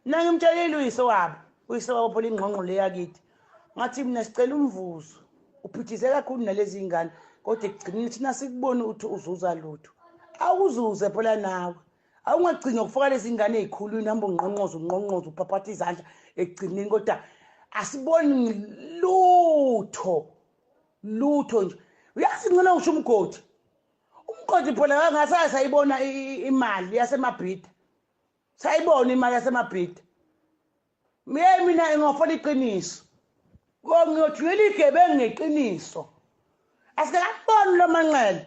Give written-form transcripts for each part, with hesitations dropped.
Mina ngimtshelile uyise wabo, uyise wabo phela ingqongqo le yakithi. Ngathi mina sicela umvuzo. Uphithize kakhulu nalezi ngane kodwa ekugcineni thina sikuboni ukuthi uzuza lutho. Awuzuze phela nawe. Awungagcini ngokufaka lezi ngane ey'khulwini hamba ungqongqoza ungqongqoza uphaphatha izandla ekugcineni kodwa asiboni lutho lutho nje. Uyazi ngcono ngisho umgodi. Umgodi phela ngasaye sayibona imali yasemabhida. Sayibona imali yasemabhida. Miye mina ngingofela iqiniso. Ngiyothumela igebengu ngeqiniso. Asikakuboni lo manqele.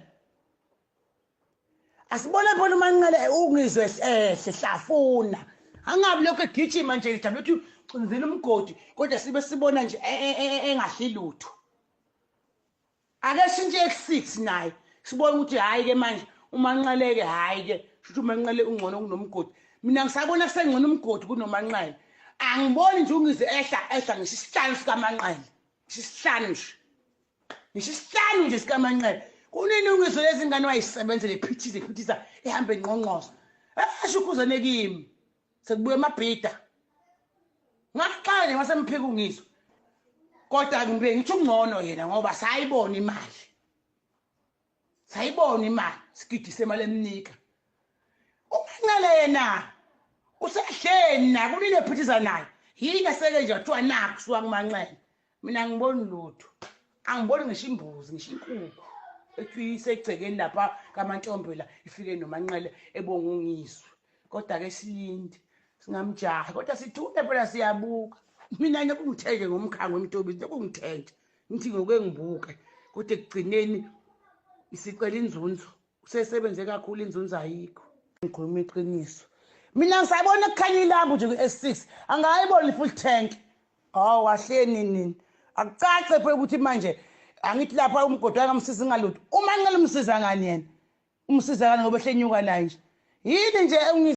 Asibone phela uManqele ungizwe ehle hlafuna. Angabi lokho egijima nje ejabule ukuthi ucinzela umgodi kodwa sibe sibona nje engahli lutho. Ake shintshe eku-6 naye sibone ukuthi hhayi ke manje uManqele-ke hhayi-ke shuthi uManqele ungcono kunomgodi. Mina ngisabona kusengcono umgodi kunoManqele. Angiboni nje ungizwe ehla ehla ngisho isihlanu sikaManqele. Ngisho isihlanu nje. Ngisho isihlanu nje sikaManqele. Kunini ungizwe lezi ngane wayisebenzele ephithiza ephithiza ehambe engqongqoza. Esho ukhuzane kimi. Sekubuya amabhida. Ngakuxaka nje masemphika ungizwe. Kodwa ngibe ngithi ungcono yena ngoba sayibona imali. Sayibona imali, sigidi semali emnika. UManqele yena usehleni na kunini ephithiza naye. Yini aseke nje wathiwa nakhu suka kuManqele. Mina angiboni lutho. Angiboni ngisho imbuzi, ngisho inkukhu. Ethi isegcekeni lapha kaMantombela ifike noManqele ebonga ungizwe. Kodwa ke silinde singamjahi kodwa sithule phela siyabuka. Mina nje kungithenje ngomkhango emtobi kungithenje. Ngithi ngoke ngibuke kodwa ekugcineni isicela inzunzo. Usesebenze kakhulu inzunzo ayikho. Ngikhuluma iqiniso. Mina ngisabona kukhanya ilambu nje ku-S6 angayibona i-full tank. Hawu kahleni nini. Akucace phela ukuthi manje angithi lapha umgodi wangamsiza ngalutho. Uma ngicela umsiza ngani yena? Umsiza ngani ngoba ehlenyuka naye nje. Yini nje